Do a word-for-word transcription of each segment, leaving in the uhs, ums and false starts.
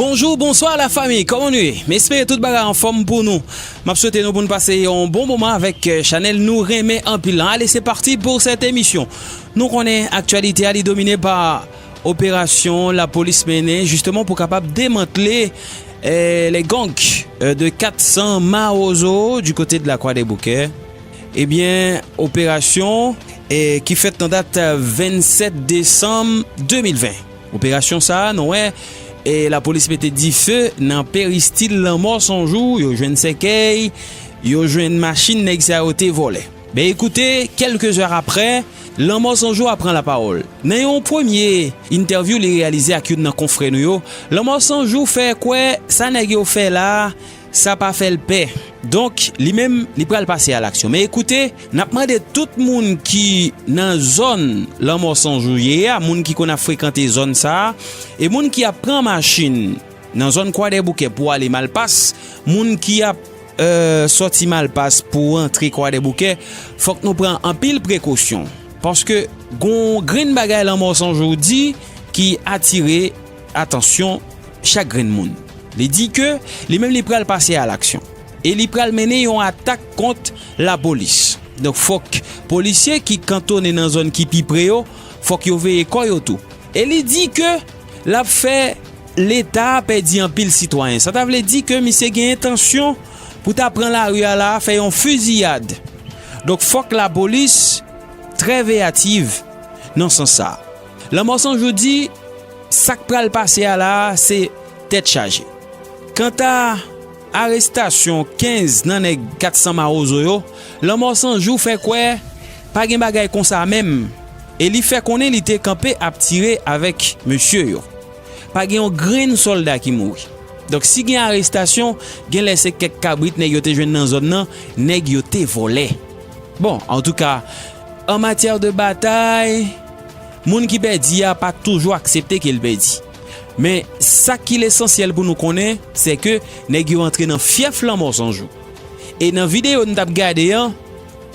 Bonjou, bonswa la fami, kòman nou ye? M espere tout bagay anfòm pou nou. M ap swete nou pou n pase yon bon moman avèk, euh, chanèl nou renmen anpil lan. Allez, c'est parti pour cette émission. Nou konnen aktyalite a li domine pa operasyon lapolis mennen, jisteman pou kapab demantle, euh, les gangs, euh, de quatre cents Mawozo du côté de la Croix des Bouquets. Ebyen, operasyon, eh, ki fèt nan dat vennsèt desanm de mil ven. Operasyon sa a, nou wè, eh, lapolis mete dife nan peristil Lanmò San Jou, yo jwenn sèkèy, yo jwenn machin nèg sa yo te vòlè. Ben, ekoute, quelques heures après, Lanmò San Jou a pran lapawòl. Nan yon premye entèvyou li reyalize ak youn nan konfrè nou yo, Lanmò San Jou fè kwè sa nèg yo fè la a, sa pa fè l pè. Donk, li menm, li pral pase a laksyon. Men ekoute, n ap mande tout moun ki nan zòn Lanmò San Jou ye a, moun ki konn ap frekante zòn sa a, e moun ki ap pran machin nan zòn Kwadèboukè pou ale Malpas, moun ki ap, euh, sòti Malpas pou antre Kwadèboukè, fòk nou pran anpil prekosyon. Paske gon grenn bagay Lanmò San Jou di ki atire atansyon chak grenn moun. Li di ke li menm li pral pase a laksyon. E li pral mennen yon atak kont lapolis. Donk fòk polisye ki kantonnen nan zòn ki pi pre yo, fòk yo veye kò yo tou. E li di ke l ap fè Leta pèdi anpil sitwayen. Sa ta vle di ke misye gen entansyon pou ta pran lari a la a, fè yon fiziyad. Donk fòk lapolis trè veyativ nan sans sa a. Lanmò San Jou di, sa k pral pase a la a, se tèt chaje. Kanta arestasyon kenz nan nèg kat san Mawozo yo, Lanmò San Jou fè kwè pa gen bagay konsa menm, e li fè konnen li te kanpe ap tire avèk mesye yo. Pa gen yon grenn sòlda ki mouri. Donk, si gen arestasyon, genlè se kèk kabrit nèg yo te jwenn nan zòn nan, nèg yo te vòlè. Bon, antouka, an matyè de batay, moun ki pèdi a pa toujou aksepte ke l pèdi. Men, sa ki lesansyèl pou nou konnen, se ke nèg yo antre nan fyèf Lanmò San Jou. E nan videyo n t ap gade an,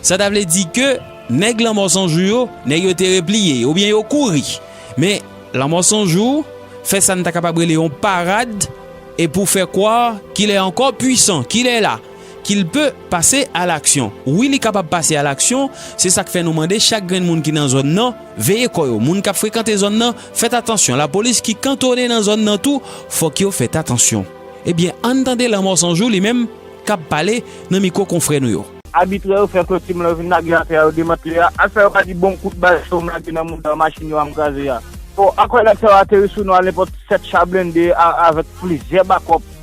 sa ta vle di ke nèg Lanmò San Jou yo, nèg yo te repliye, oubyen yo kouri. Men, Lanmò San Jou fè sa n ta kapab rele yon parad, e pou fè kwè qu'il est encore puissant, qu'il est là, qu'il peut passer à l'action. Wi, li kapab pase a laksyon, se sa k fè nou mande chak grenn moun ki nan zòn nan, veye kò yo. Moun k ap frekante zòn nan, fèt atansyon. Lapolis ki kantonnen nan zòn nan tou, fòk yo fèt atansyon. Ebyen, ann tande Lanmò San Jou li menm k ap pale nan mikwo konfrè nou yo. Abitrè yo fè kloti m lè yo vin lage atè a, yo demantle a. Al fè yo pa di bon kout bal sa w m lage nan mouda machin yo a m kraze a. Bon, akwè nèg sa yo ateri sou nou a nenpòt sèt cha blende a, avèk plizyè bakòp.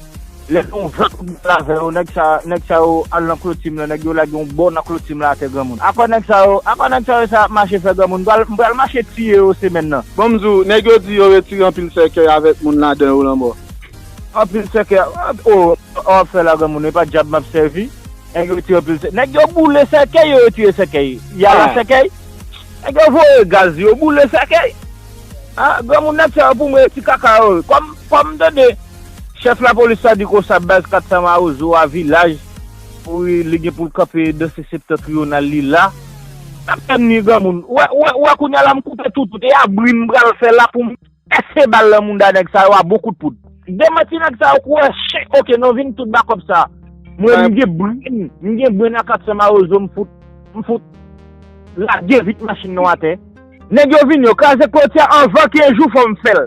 Lè nou ouvè kout bal avè yo, nèg sa, nèg sa yo al nan kloti m lan, nèg yo lage yon bò nan kloti m lan atè granmoun. Akwè nèg sa yo, akwè nèg sa yo sa ap mache fè granmoun. M pral, m pral mache tiye yo semèn nan. Bon, m di w, nèg yo di yo retire anpil sèkèy avèk moun ladan yo lanmò. Anpil sèkèy, o, w ap fè la granmoun, e pa dyab m ap sèvi. Nèg yo retire anpil sèkèy. Nèg yo boule sèkèy, yo retire sèkèy. Y a la sèkèy. Nèg yo voye gaz, yo boule sèkèy. A, granmoun nèg sa yo pou mwen, ti kaka yo. Kòm, kòm m tande chèf lapolis la di konsa baz kat san Mawozo a vilaj, wi, li gen pou l kanpe dan se septantriyonal li la. N ap tann li granmoun. Wè, wè, wè kounye a la m koupe tout, tout. E a bri m pral fè la pou m pèse bal nan mouda nèg sa yo a bon kout poud. Demanti nèg sa yo kou wè chen, oke, nou vin tout bakòp sa. Mwen, m gen bren, m gen bren nan kat san Mawozo, m fout, m fout lage vit machin nou atè. Nèg yo vini, yo kraze kloti a anvan kenz jou, fò m fè l.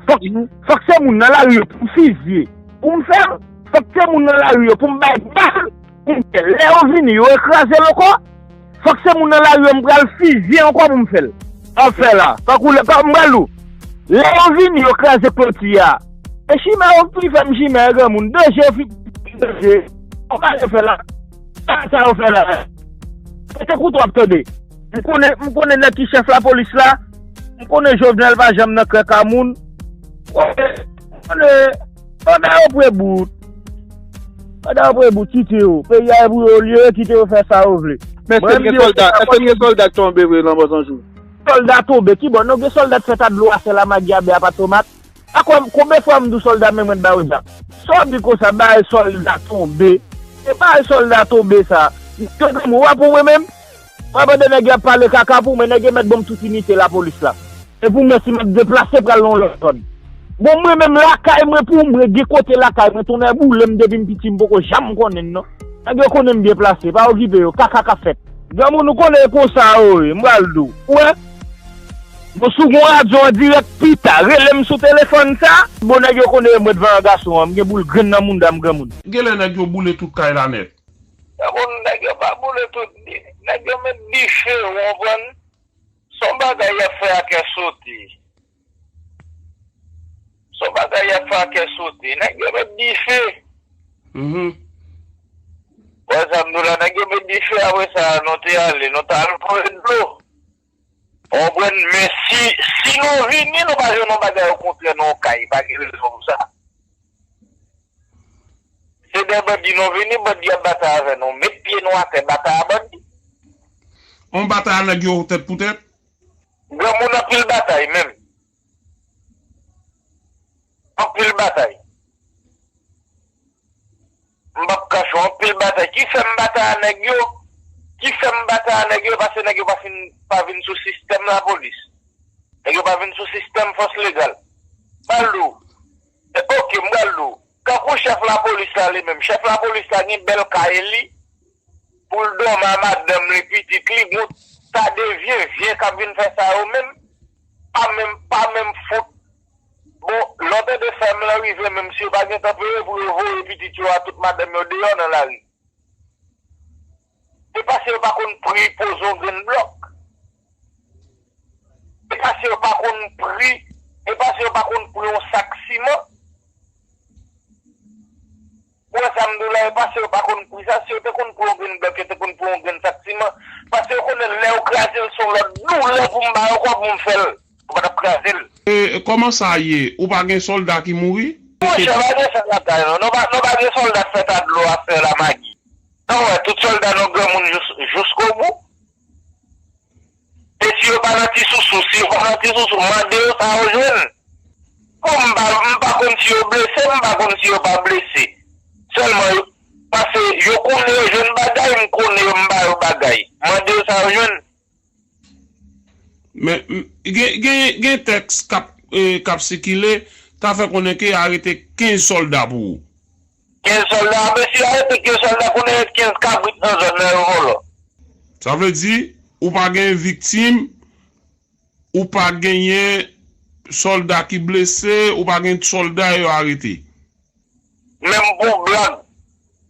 Fòk, fòk se moun nan lari yo pou m fizye. Pou m fè l, fòk se moun nan lari yo pou m bay bal, pou m fè l. Lè yo vini, yo rekraze l ankò. Fòk se moun nan lari yo m pral fizye ankò pou m fè l. An fè la. Tankou lè, tankou m pral di w. Lè yo vini, yo kraze kloti a. E chimè yo ki fè m chimè, granmoun. Danje yo fin danje. Ou ka fè la. Sa, sa yo fè la. Se te kouto w ap tande. M konnen, m konnen nèg ki chèf lapolis la. M konnen Jovenel pa janm nan krèk a moun. M konnen, pandan yo pre bout. Pandan yo pre bout, kite yo. Peyi a e pou yo, olye yo kite yo fè sa yo vle. Men èske gen sòlda, èske gen sòlda k tonbe vre Lanmò San Jou? Sòlda tonbe, kibò? Non, gen sòlda k fèt a dlo a sèl a Magyabè a pa tomat. A kon-, konbyen fwa m di w sòlda menm mwen ba yo zam? Sa w di konsa, bagay sòlda tonbe. E bagay sòlda tonbe sa. Ke granmoun, w ap pou mwen menm? W ap tande nèg y ap pale kaka pou mwen, nèg yo mèt ban m tout inite lapolis la. E pou mwen, si m ap deplase pral nan yon lòt zòn. Bon, mwen menm lakay mwen pou mwen, gen kote lakay mwen, tonnè boule m depi m piti, m poko janm konnen l non. Nèg yo konnen m byen plase, pa okipe yo, kaka k ap fèt. Granmoun, ou konnen e konsa yo ye, m pral di w. Ou wè? Bon, si w gon radyo an dirèk pita, rele m sou telefòn sa. Bon, nèg yo konnen e mwen t vayan gason an, m gen boul grenn nan mounda m, granmoun. Genlè nèg yo boule tout kay la nèt. Granmoun, nèg yo pa boule tout, nèg yo met dife, ou konprann? Se yon bagay y ap fè a kè sote. Se yon bagay y ap fè a kè sote. Nèg yo met dife. Mhm. Wè sa m di w la, nèg yo met dife, apre sa, nou te ale, nou t al voye dlo. Ou konprann? Men si, si nou vini, nou pa jwenn yon bagay okontrè nan yon kay, pa gen rezon pou sa. Se de bandi nou vini, bandi ap batay avè nou. Met pye nou atè, batay a bandi. On batay a nèg yo tèt pou tèt? Granmoun, anpil batay menm. Anpil batay. M p ap kache w, anpil batay. Ki fè m batay a nèg yo? Ki fè m batay a nèg yo? Paske nèg yo pa fin, pa vin sou sistèm lapolis. Nèg yo pa vin sou sistèm fòs legal. Pral di w. E, oke, m pral di w. Kankou chèf lapolis la li menm. Chèf lapolis la gen bèl kay li. Pou l dòmi a madanm li, pitit li, gon ta de vye, vye k ap vin fè sa yo menm. Pa menm, pa menm fout. Bon, lè w tande fèm lan rive, menm si yo pa gen tanpere pou yo voye pitit yo a tout madanm yo deyò nan lari. E paske yo pa konn pri poze yon grenn blòk. E paske yo pa konn pri, e paske yo pa konn pri yon sak siman. Ou wè sa m di w la, e paske yo pa konn pri sa, si yo te konn pri yon grenn blòk, yo te konn pri yon grenn sak siman. Paske yo konnen lè yo kraze l, se yon lòt doulè pou m ba yo kòb pou m fè l. Ou pa t ap kraze l. E, e kòman sa ye? Ou pa gen sòlda ki mouri? Monchè, pa gen sa lakay nou. Nou pa, nou pa gen sòlda k fèt a dlo, a fè lamagi. Sa w wè, tout sòlda nou granmoun jous, jouskobou. E si yo pa nan ti sousou, si yo pa nan ti sousou, mande yo sa yo jwenn. Bon, m pa, m pa konn si yo blese, m pa konn si yo pa blese. Sèlman, yo, paske yo konnen yo jwenn bagay, m konnen yo, m ba yo bagay. Mande yo sa yo jwenn. Men, m, gen, gen, gen tèks k ap, e, k ap sikile, ta fè konnen ke arete kenz sòlda pou ou. Kenz sòlda, a, mesye, arete kenz sòlda, konnen ret kenz kabrit nan zòn nan, yo vòlò. Sa vle di, ou pa gen viktim, ou pa genyen sòlda ki blese, ou pa gen sòlda yo arete. Menm pou blag.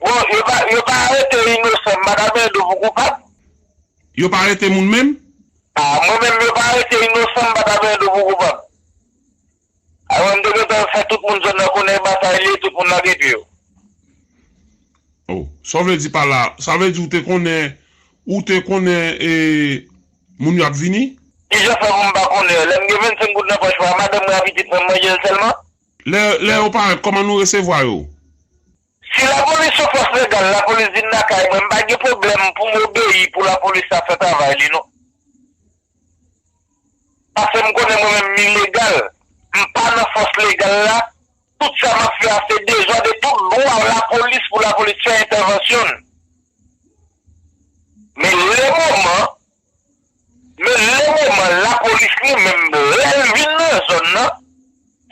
Bon, yo pa, yo pa arete inosan, m pa ta benyen dou pou koupab. Yo pa arete moun menm? A, mwen menm, yo pa arete inosan, m pa ta benyen dou pou koupab. Avan m te gentan fè tout moun zòn nan konnen batay li, tout moun lage pye yo. Oh, sa w vle di pa la, sa vle di ou te konnen, ou te konnen, e, moun yo ap vini? Kijan fè pou m pa konnen? Lè m gen vennsenk goud nan pòch mwen, madanm mwen ak pitit mwen, m manje l sèlman. Lè, lè yo parèt, kòman nou resevwa yo? Si lapolis se fòs legal, lapolis vin lakay mwen, m pa gen pwoblèm pou m obeyi pou lapolis la fè travay li, non. Paske m konnen mwen menm m ilegal. M pa nan fòs legal la. Tout sa m ap fè a se dezòd e tout dwa lapolis pou lapolis fè entèvansyon l. Men le moman, men le moman lapolis li menm lè l vin nan zòn nan,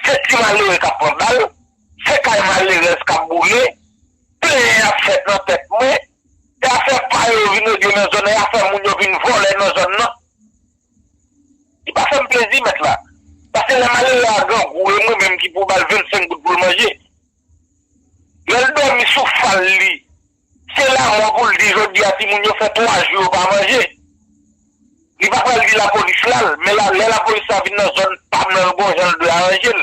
se ti malere k ap pran bal, se kay malerèz k ap boule, plenyen ap fèt nan tèt mwen, e afè pa yo vin regle nan zòn nan, e afè moun yo vin vòlè nan zòn nan. Li pa fè m plezi, mèt la. Paske lè malere a grangou, e mwen menm ki pou ba l vennsenk goud pou l manje. Lè l dòmi sou fal li, se lamò pou l di jodi a timoun yo fè twa jou yo pa manje. Li pa pral di lapolis la l, men la, lè lapolis la vin nan zòn pa m nan, l gon jan l dwe aranje l.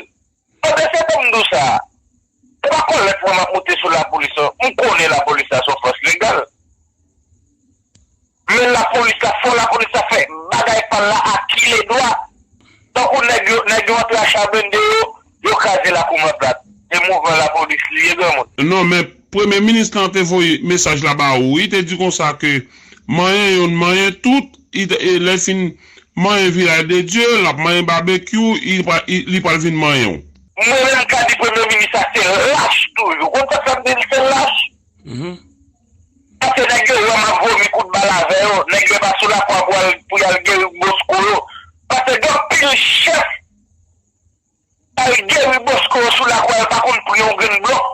Pandan se tan m di w sa, se pa kòlèt mwen m ap moute sou lapolis non. M konnen lapolis la se yon fòs legal. Men lapolis la, fò lapolis la fè bagay pa l la akiledwa. Tankou nèg yo, nèg yo antre a cha blende yo, yo kraze lakou mwen plat. Se mouvman lapolis li ye, granmoun. Non, men premye minis lan te voye mesaj la ba ou. Li te di konsa ke manyen youn, manyen tout, li te, e lè l fin manyen Vilaj de Dye, l ap manyen babekyou, li pra-, li, li pral vin manyen w. Mwen menm ka di premye minis la se lach toujou. Konn sa k fè m di l se lach? Mhm. Paske nèg yo wè m ap vomi kout bal avè yo, nèg yo pa sou lakwa pou al, pou y al geri bosko yo. Paske gen anpil chèf k al geri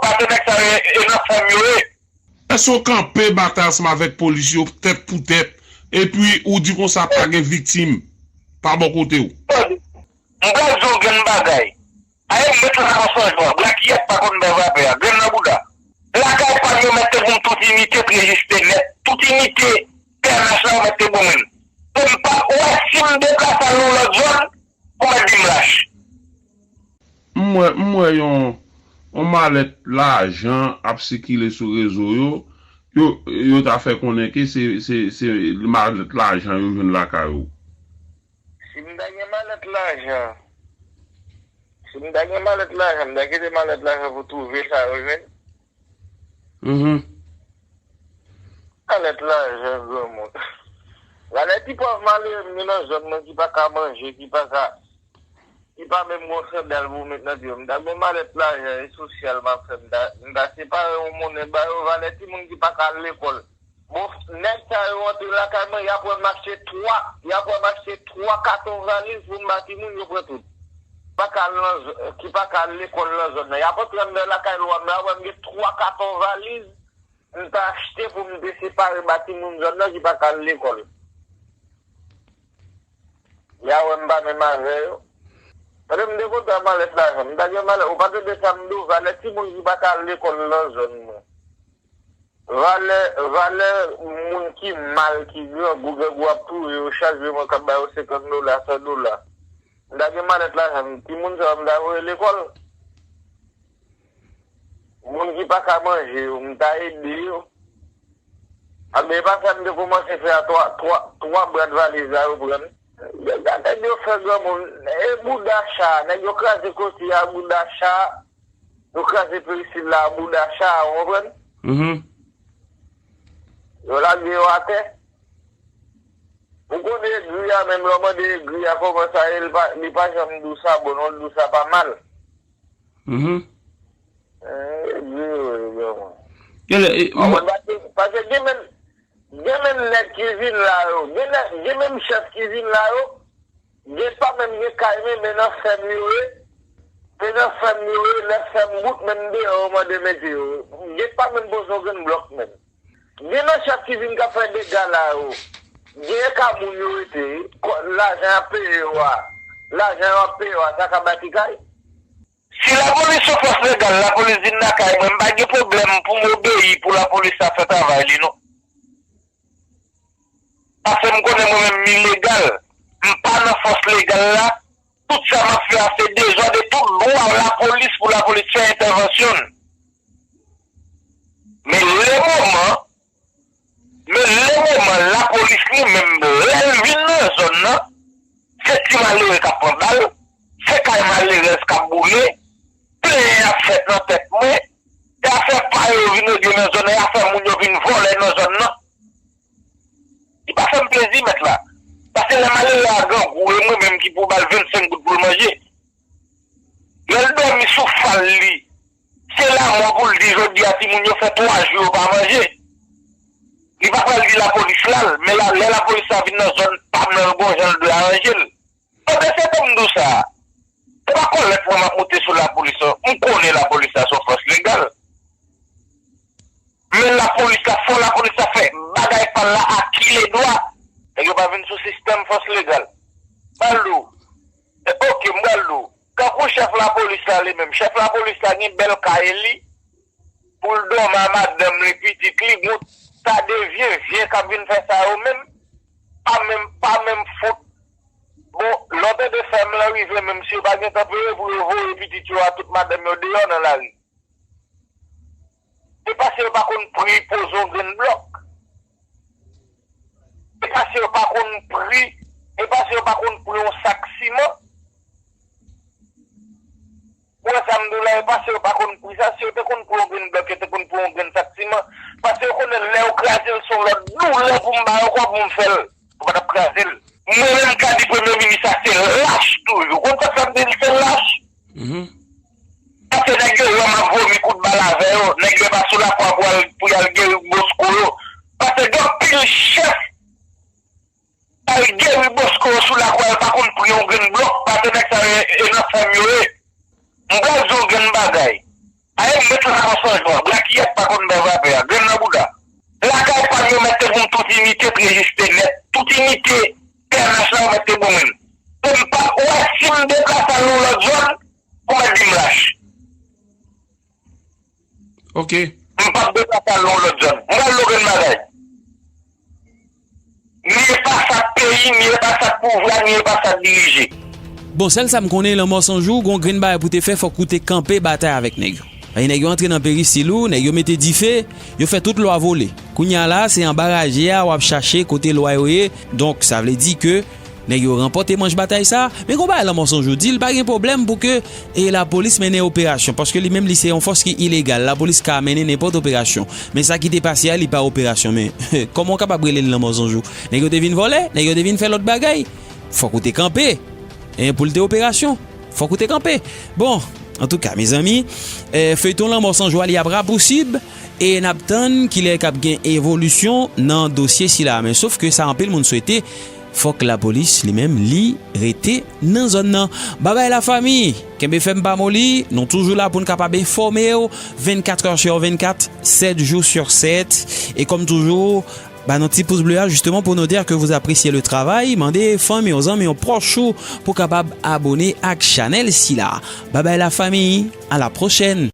Paske nèg sa yo e nan fèm yo ye. Èske w kanpe batay ansanm avèk polis yo tèt pou tèt, epi ou di konsa pa gen viktim pa bò kote w? Tande, m pral di w grenn bagay. Aye, m met la nan sanjwa. Black Yet pa konn bay rapè a. Grenn nan bouda. Lakay pa m yo mèt te pou m tout inite t rejiste nèt. Tout inite T N H la yo mèt te pou mwen. E m pa wè si m deplase al nan yon lòt zòn pou mèt di m lach. M wè, m wè yon, yon malèt lajan ap sikile sou rezo yo. Yo, yo ta fè konnen ke se, se, se malèt lajan yo jwenn lakay ou. Si m ta gen malèt lajan, si m ta gen malèt lajan, m ta kite malèt lajan pou twouve sa yo jwenn. Mhm. Malèt lajan, granmoun. Valè ti pòv malere m yo nan zòn nan ki pa ka manje, ki pa ka, ki pa menm gon sandal pou met nan pye yo. M ta gon malèt lajan e sosyal m ap fè. M ta, m ta separe yon monnen ba yo, valè timoun ki pa ka al lekòl. Bon, nèg sa yo antre lakay mwen, y ap wè m achte twa, y ap wè m achte twa katon valiz pou m ba timoun, yo pran tout. Pa ka al nan z-, ki pa ka al lekòl nan zòn nan. Y ap antre anndan lakay lwa m la, wè m gen twa katon valiz m ta achte pou m te separe ba timoun zòn nan ki pa ka al lekòl. Y a wè m pa menm avè yo. Tande m te kontan malèt lajan. M ta gen malèt, ou pa tande sa m di w, valè timoun ki pa ka al lekòl nan zòn mwen. Valè, valè moun ki mal, ki grangou, grangou ap touye yo chak jou, mwen k ap ba yo senkant dola, san dola. M ta gen malèt lajan, timoun sa yo m ta voye lekòl. Moun ki pa ka manje yo, m ta ede yo. Anben, e pa sa m te kòmanse fè a, twa, twa, twa brad valiz la yo pran. Yo gade nèg yo fè granmoun, e bouda cha, nèg yo kraze koti a, bouda cha. Yo kraze perisil la, bouda cha, ou konprann? Mhm. Yo lage yo atè. Ou konnen egri a, menm lè w mande egri a kòman sa ye, li pa, li pa janm di w sa bon, non, li di w sa pa mal. Mhm. Eh, egri yo ye, granmoun. Genlè, e, ou konprann, paske, paske gen menm, gen menm nèg ki vin la yo, gen nèg, gen menm chèf ki vin la yo, gen pa menm gen kay men, men nan fèm yo ye. Se nan fèm yo ye, lè fèm bout, menm deyò yo mande mete yo. Gen pa menm poze yon grenn blòk menm. Gen nan chèf ki vin k ap fè dega la yo. Gen ka moun yo rete, kò, lajan y ap peye yo a. Lajan yo ap peye yo a, sa ka bati kay? Si lapolis se fòs legal, lapolis vin lakay mwen, m pa gen pwoblèm pou m obeyi pou lapolis la fè travay li, non. Paske m konnen mwen menm m ilegal. M pa nan fòs legal la. Tout sa m ap fè a se dezòd e tout dwa lapolis pou lapolis fè entèvansyon l. Men le moman, men le moman lapolis li menm lè l vin nan zòn nan, se ti malere k ap pran bal, se kay malerèz k ap boule, plenyen ap fèt nan tèt mwen, e afè pa yo vin regle nan zòn nan, e afè moun yo vin vòlè nan zòn nan. Li pa fè m plezi, mèt la. Paske lè malere a grangou, e mwen menm ki pou ba l vennsenk goud pou l manje. Lè l dòmi sou fal li, se lamò pou l di jodi a timoun yo fè twa jou yo pa manje. Li pa pral di lapolis la l, men la, lè lapolis la vin nan zòn pa m nan, l gon jan l dwe aranje l. Pandan se tan m di w sa, se pa kòlèt mwen m ap moute sou lapolis non. M konnen lapolis la se yon fòs legal. Men lapolis la, fò lapolis la fè bagay pa l la akiledwa. Nèg yo pa vin sou sistèm fòs legal. Ba l di w, e, oke, m pral di w. Kankou chèf lapolis la li menm. Chèf lapolis la gen bèl kay li. Pou l dòmi a madanm li, pitit li, gon ta de vye, vye k ap vin fè sa yo menm, pa menm, pa menm fout. Bon, lè w tande fèm lan rive, menm si yo pa gentan peye pou yo voye pitit yo a tout madanm yo deyò nan lari. E paske yo pa konn pri poze yon grenn blòk. E paske yo pa konn pri, e paske yo pa konn pri yon sak siman. Ou wè sa m di w la, e paske yo pa konn pri sa, si yo te konn pri yon grenn blòk, yo te konn pri yon grenn sak siman. Paske yo konnen lè yo kraze l, se yon lòt doulè pou m ba yo kòb pou m fè l. Yo pa t ap kraze l. Mwen menm, m ka di premye minis la se lach toujou. Ou konn sa k fè m di l se lach? Mhm. Paske nèg yo wè m ap vomi kout bal avè yo, nèg yo pa sou lakwa pou al, pou y al geri Bosco yo. Paske gen anpil chèf al geri Bosco yo sou lakwa, yo pa konn pri yon grenn blòk, paske nèg sa yo e nan fèm yo ye. M pral di w yon grenn bagay. Aye, m met la Mont San Jwan, brakiyèt pa konn bay vapè a, grenn nan bouda. Lakay pa m yo mèt te pou m tout inite t rejiste nèt, tout inite T N H la yo mèt te pou mwen. Pou m pa wè si m deplase al nan yon lòt zòn, pou mèt di m lach. Ok. M p ap deplase al nan yon lòt zòn. M pral logre bagay. Ni e pa sa k peyi, ni e pa sa k pouvwa, ni e pa sa k dirije. Bon, sèl sa m konnen, Lanmò San Jou, gon grenn bagay pou te fè, fòk ou te kanpe batay avèk nèg yo. Paske nèg yo antre nan perisil ou, nèg yo mete dife, yo fè tout lwa vole. Kounye a la, se anba raje a w ap chache kote lwa yo ye. Donk, sa vle di ke nèg yo ranpòte manch batay sa. Men gon bagay Lanmò San Jou di, l pa gen pwoblèm pou ke e lapolis mennen operasyon, paske li menm li se yon fòs ki ilegal. Lapolis ka mennen nenpòt operasyon. Men sa ki te pase a, li pa operasyon. Men kòman w kapab rele l Lanmò San Jou? Nèg yo te vin vòlè, nèg yo te vin fè lòt bagay. Fòk ou te kanpe. En, pou l te operasyon, fòk ou te kanpe. Bon, antouka, mezanmi, eh, feyton Lanmò San Jou a, li ap rapousib. E n ap tann kilè k ap gen evolisyon nan dosye sila. Men sof ke sa anpil moun swete, fòk lapolis li menm li rete nan zòn nan. Babay lafanmi, kenbe fèm pa moli, nou toujou la pou n kapab enfòme w vennkat è sur vennkat, sèt jou sur sèt. E kòm toujou, ba nou ti pous ble a, justement, pou nou dir ke vous appréciez le travail. Mande fanmi w, zanmi w, pwòch ou pou kapab abone ak chanèl sila. Babay lafanmi, à la prochaine.